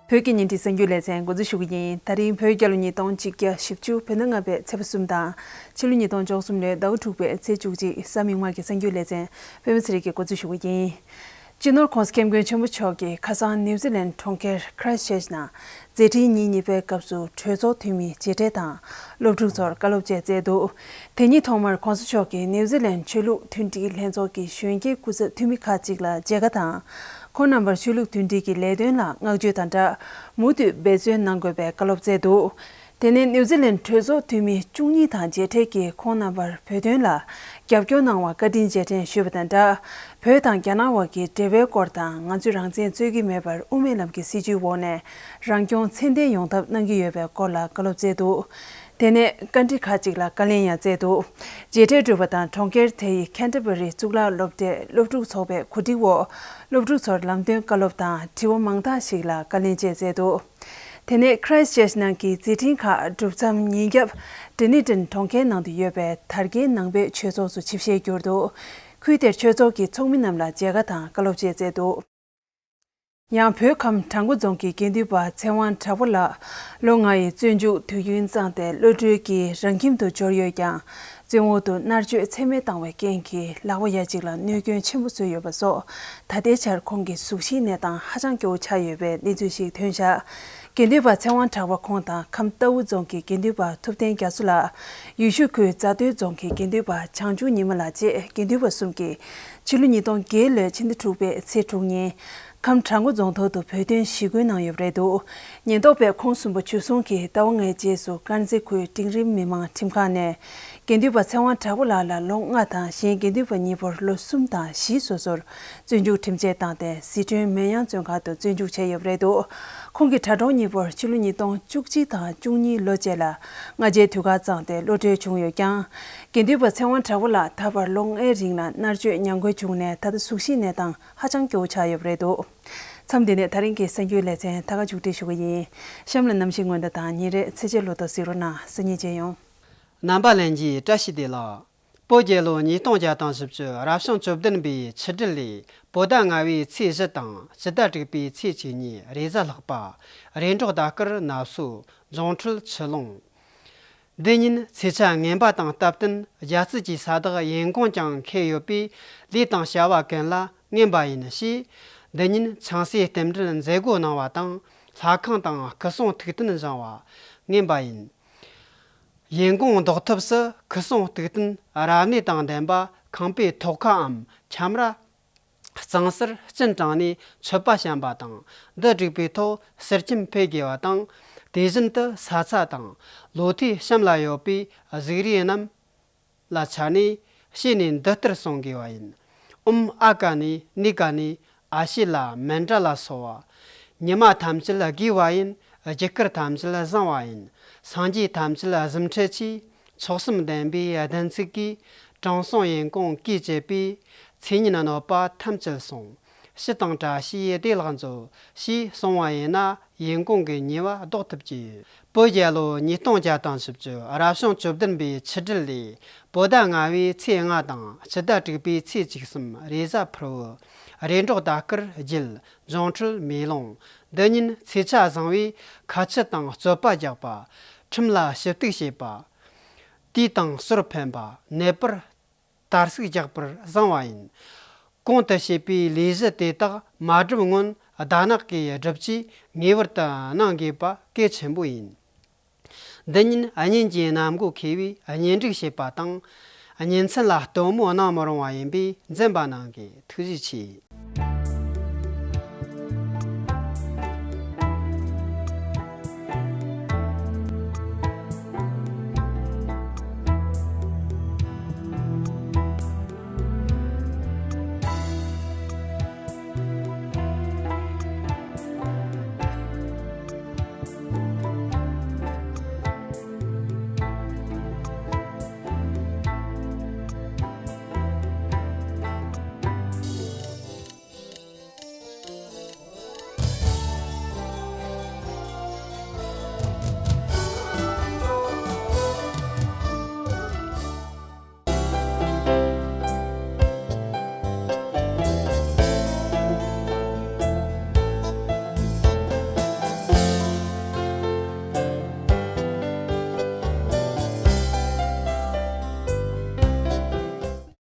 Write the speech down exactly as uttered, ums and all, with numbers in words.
བོད་ཀྱི་ཉིན་བྲིས་གསར་འགྱུར་ལེ་ཚན་འགོ་འཛུགས་ཞུ་གི་ཡིན། ད་རིང་བོད་རྒྱལ་ལོ་ཉིས་སྟོང་ཆིག་བརྒྱ་བཞི་བཅུ་བོད་ཟླ་ལྔ་པའི་ཚེས་པ་གསུམ་དང་། ཕྱི་ལོ་ཉིས་སྟོང་བཅུ་གསུམ་ལོའི་ཟླ་བ་དྲུག་པའི་ཚེས་བཅུ་གཅིག་གཟའ་མིག་དམར་གྱི་གསར་འགྱུར་ལེ་ཚན། པད་མ་ཚེ་རིང་གིས་འགོ་འཛུགས་ཞུ་གི་ཡིན། སྤྱི་ནོར་༸གོང་ས་༸སྐྱབས་མགོན་ཆེན་པོ་མཆོག་གིས་ཁ་སང་ནིའུ་ཛི་ལན་གྲོང་ཁྱེར་Christchurch་ནང་མཛད་འཕྲིན་ཉིན་གཉིས་པའི་སྐབས་སུ་གྲོས་ཚོགས་འཐུས་མིའི་མཇལ་འཕྲད་དང་། སློབ་ཕྲུག་ཚོར་བཀའ་སློབ་བཅས་མཛད་འདུག་དེ་ཉིན་ཐོག་མར་༸གོང་ས་མཆོག་གིས་ནིའུ་ཛི་ལན་ཆོས་ལུགས་མཐུན་སྒྲིལ་ལྷན་ཚོགས་ཀྱི་གཞོན་སྐྱེས་སྐུ་ཚབ་འཐུས་མི་ཁག་ཅིག་ལ་མཇལ་ཁ་དང་། ཁོང་རྣམ་པར་ཆོས་ལུགས་མཐུན་སྒྲིལ་གྱི་ལས་དོན་ལ་བསྔགས་བརྗོད་དང་སྦྲགས། མུ་མཐུད་འབད་བརྩོན་གནང་དགོས་པའི་བཀའ་སློབ་བསྩལ་འདུག་དེ་ནས་ནིའུ་ཛི་ལན་གྲོས་ཚོགས་འཐུས་མི་བཅུ་གཉིས་དང་མཇལ་འཕྲད་ཀྱིས་ཁོང་རྣམ་པར་བོད་དོན་ལ་རྒྱབ་སྐྱོར་གནང་བར་བཀའ་དྲིན་རྗེས་དྲན་ཞུས་པ་དང་སྦྲགས། བོད་དང་རྒྱ་ནག་དབར་གྱི་འབྲེལ་བའི་སྐོར་དང་། ང་ཚོས་རང་བཙན་རྩོད་ཀྱི་མེད་པར་དབུ་མའི་ལམ་གྱི་སྲིད་བྱུས་འོག་ནས་རང་སྐྱོང་ཚད་ལྡན་ཡོང་ཐབས་གནང་གི་ཡོད་པའི་སྐོར་ལ་བཀའ་སློབ་བསྩལ་འདུག་དེ་ནས་བཀའ་འདྲི་ཁག་ཅིག་ལ་བཀའ་ལན་ཡང་བསྩལ་འདུག་མཇལ་འཕྲད་གྲུབ་པ་དང་། གྲོང་ཁྱེར་དེ་ཡི་ཁེན་ཏ་བ་རི་གཙུག་ལག་སློབ་གྲྭའི་སློབ་ཕྲུག་ཚོགས་པའི་གོ་སྒྲིག་འོག་སློབ་ཕྲུག་ཚོར་ལམ་སྟོན་བཀའ་སློབ་དང་དྲི་བ་མང་དག་ཞིག་ལ་བཀའ་ལན་བཅས་བསྩལ་འདུག་དེ་ནས་Christchurch་ནང་གི་མཛད་འཕྲིན་ཁག་གྲུབ་མཚམས་ཉིན་རྒྱབ་Dunedin་གྲོང་ཁྱེར་ནང་དུ་ཡོད་པའི་དར་རྒྱས་ནང་པའི་ཆོས་ཚོགས་སུ་ཆིབས་ཞལ་བསྒྱུར་འདུག་ཁུལ་དེར་ཆོས་ཚོགས་ཀྱི་ཚོགས་མི་རྣམས་ལ་མཇལ་ཁ་དང་བཀའ་སློབ་བཅས་བསྩལ་འདུག་ཡང་བོད་ཁམས་བྲག་འགོ་རྫོང་གི་དགེ་འདུན་པ་ཚེ་དབང་གྲགས་པ་ལགས་ལོ་ལྔ་ཡི་བཙོན་འཇུག་དུས་ཡུན་བཙངས་ཏེ་གློད་གྲོལ་གྱིས་རང་ཁྱིམ་དུ་འབྱོར་ཡོད་ཀྱང་། བཙོན་འོག་ཏུ་མནར་གཅོད་ཚད་མེད་བཏང་བའི་རྐྱེན་གྱིས་ལག་པ་ཡ་གཅིག་ལ་གནོད་སྐྱོན་ཆེན་པོ་བཟོས་ཡོད་པ་སོགས། ད་ལྟའི་ཆར་ཁོང་གི་གཟུགས་གཞིའི་གནས་སྟངས་ཧ་ཅང་སྐྱོ་བོ་ཆགས་ཡོད་པའི་གནས་ཚུལ་ཞིག་ཐོན་བཞག་དགེ་འདུན་པ་ཚེ་དབང་གྲགས་པ་ཁོང་དང་ཁམས་རྟའུ་རྫོང་གི་དགེ་འདུན་པ་ཐུབ་བསྟན་རྒྱ་མཚོ་ལགས། ཡུལ་ཤུལ་ཁུལ་རྫ་སྟོད་རྫོང་གི་དགེ་འདུན་པ་བྱང་ཆུབ་ཉི་མ་ལགས་བཅས་དགེ་འདུན་པ་གསུམ་གྱིས་ཕྱི་ལོ་ཉིས་སྟོང་བརྒྱད་ལོའི་ཕྱི་ཟླ་དྲུག་པའི་ཚེས་དྲུག་ཉིན། ཁམས་བྲག་འགོ་རྫོང་ཐོག་ཏུ་བོད་དོན་ཞི་རྒོལ་གནང་ཡོད་པ་རེད་འདུག་ཉེན་རྟོག་པས་ཁོང་གསུམ་པོ་འཇུ་བཟུང་གིས་ཟླ་བ་ལྔའི་རྗེས་སུ་དཀར་མཛེས་ཁུལ་འབྲིང་རིམ་མི་མང་ཁྲིམས་ཁང་ནས། དགེ་འདུན་པ་ཚེ་དབང་གྲགས་པ་ལགས་ལ་ལོ་ལྔ་དང་། གཞན་དགེ་འདུན་པ་གཉིས་པོར་ལོ་གསུམ་དང་བཞི་སོ་སོར་བཙོན་འཇུག་ཁྲིམས་ཆད་བཏང་སྟེ། ཟི་ཁྲོན་མེན་དབྱང་བཙོན་ཁང་དུ་བཙོན་འཇུག་བྱས་ཡོད་པ་རེད་འདུག་ཁོང་གི་དྲ་གྲོགས་གཉིས་པོར་ཕྱི་ལོ་ཉིས་སྟོང་བཅུ་གཅིག་དང་བཅུ་གཉིས་ལོ་བཅས་ལ་སྔ་རྗེས་དུས་བཀག་བཙངས་ཏེ་གློད་གྲོལ་བྱུང་ཡོད་ཀྱང་། དགེ་འདུན་པ་ཚེ་དབང་གྲགས་པ་ལགས་ད་བར་ལོ་ལྔའི་རིང་ལ་མནར་གཅོད་མྱངས་དགོས་བྱུང་ནས། ད་ལྟ་གཟུགས་གཞིའི་གནས་སྟངས་ཧ་ཅང་སྐྱོ་བོ་ཆགས་ཡོད་པ་རེད་འདུག་མཚམས་འདི་ནས་ད་རིང་གི་གསར་འགྱུར་ལེ་ཚན་ད་ག་མཇུག་སྒྲིལ་ཞུ་གི་ཡིན། གཤམ་ལ་གནམ་གཤིས་སྔོན་བརྡ་དང་ཉིན་རེའི་ཚེས་ཆའི་ལོ་ཐོ་གཟིགས་རོགས་གནང་། སང་ཉིན་མཇལ་ཡོང་། རྣམ་པ་ལྷན་རྒྱས་བཀྲ་ཤིས་བདེ་ལེགས། བོད་རྒྱལ་ལོ་ཉིས་སྟོང་བརྒྱ་དང་བཞི་བཅུ་རབ་བྱུང་བཅུ་བདུན་པའི་ཆུ་སྦྲེལ་ལོའི་བོད་ཟླ་ལྔ་པའི་ཚེས་བཞི་དང་སྤྱི་ཟླ་དྲུག་པའི་ཚེས་གཅིག་ཉིན་རེས་གཟའ་ལྷག་པ། རེས་འགྲོགས་ཟླ་སྐར་ནབ་སོ། འབྱུང་འཕྲོད་ཆུ་ཀླུང་། འདི་ཉིན་ཚེས་ཆ་ངན་པ་དང་སྟབས་བསྟུན་རྒྱལ་རྩིས་ཀྱི་ས་བདག་ཡེ་གུང་ཀྱང་འཁེལ་ཡོད་པས། ལས་དང་བྱ་བ་ཀུན་ལ་ངན་པ་ཡིན་ཞེས། འདི་ཉིན་ཆང་སའི་རྟེན་འབྲེལ་མཛད་སྒོ་གནང་བ་དང་། ལྷ་ཁང་དང་སྐུ་གསུང་ཐུགས་རྟེན་བཞེངས་པ་ངན་པ་ཡིན། ཡེ་གུང་ཟློག་ཐབས་སུ་སྐུ་གསུང་ཐུགས་རྟེན་རབ་གནས་དང་ལྡན་པ་ཁང་པའི་ཐོག་ཁའམ་ཁྱམས་ར། གཙང་སར་སྤྱན་དྲངས་ནས་མཆོད་པ་བཤམས་པ་དང་། འདི་བསྒྲིགས་པའི་ཐོག་གསེར་སྐྱེམས་ཕུལ་དགོས་པ་དང་། དེ་བཞིན་དུ་ས་ཚ་དང་། ལོ་ཐོའི་གཤམ་ལ་ཡོད་པའི་གཟུགས་རིས་རྣམས་ལ་ཆ་ནས་བྱས་ནས་འདི་ལྟར་གསུང་དགོས་པ་ཡིན། ཨོཾ་ཨ་ཀ་ནེ་ནི་ཀ་ནེ་ཨ་ཤི་ལ་མནྜལ་སོ། ཉི་མ་ཐམས་ཅད་དགེ་བ་ཡིན། རྒྱུ་སྐར་ཐམས་ཅད་བཟང་བ་ཡིན། སངས་རྒྱས་ཐམས་ཅད་གཟིམས་ཁྲི་ཆེ། མཆོག་གསུམ་ལྡན་པའི་བདེན་ཚིག་གིས། དྲང་སྲོང་ཡེ་གུང་གིས་བཅས་པའི། ཚེ་ཉིད་གནོད་པ་ཐམས་ཅད་སོང་། ཞི་དང་བཀྲ་ཤིས་བདེ་ལེགས་མཛོད། ཞེས་གསུངས་པ་ཡིན་ན། ཡེ་གུང་གི་ཉེས་པ་ཟློག་ཐུབ་ཀྱི་ཡོད། བོད་རྒྱལ་ལོ་ཉིས་སྟོང་བརྒྱ་དང་བཞི་བཅུ་རབ་བྱུང་བཅུ་བདུན་པའི་ཆུ་སྦྲེལ་ལོའི་བོད་ཟླ་ལྔ་པའི་ཚེས་ལྔ་དང་སྤྱི་ཟླ་དྲུག་པའི་ཚེས་བཅུ་གསུམ་རེས་གཟའ་ཕུར་བུ། རེས་འགྲོགས་ཟླ་སྐར་བརྒྱད། འབྱུང་འཕྲོད་མེ་ལོང་། འདི་ཉིན་ཚེས་ཆ་བཟང་བས་ཁ་ཆུ་དང་རྩོད་པ་རྒྱག་པ། ཁྲིམས་ལ་ཞུ་གཏུག་བྱེད་པ། དུས་དང་ཟོར་འཕེན་པ། ནད་པར། དར་ཟུག་རྒྱག་པར་བཟང་བ་ཡིན། གོང་དུ་བཤད་པའི་ལས་གཞི་དེ་དག་མ་བསྒྲུབས་སྔོན་ཟླ་ནག་གི་སྒྲུབ་བྱེད་ངེས་པར་དུ་གནང་དགོས་པ་གལ་ཆེན་པོ་ཡིན། འདི་ཉིན་གཉེན་གྱི་གནམ་སྒོ་ཁེལ་བས་གཉེན་སྒྲིག་བྱེད་པ་དང་། གཉེན་ཚན་ལ་སྟོན་མོ་གནང་མི་རུང་བ་ཡིན་པས་འཛེམ་པ་གནང་གི། ཐུགས་རྗེ་ཆེ།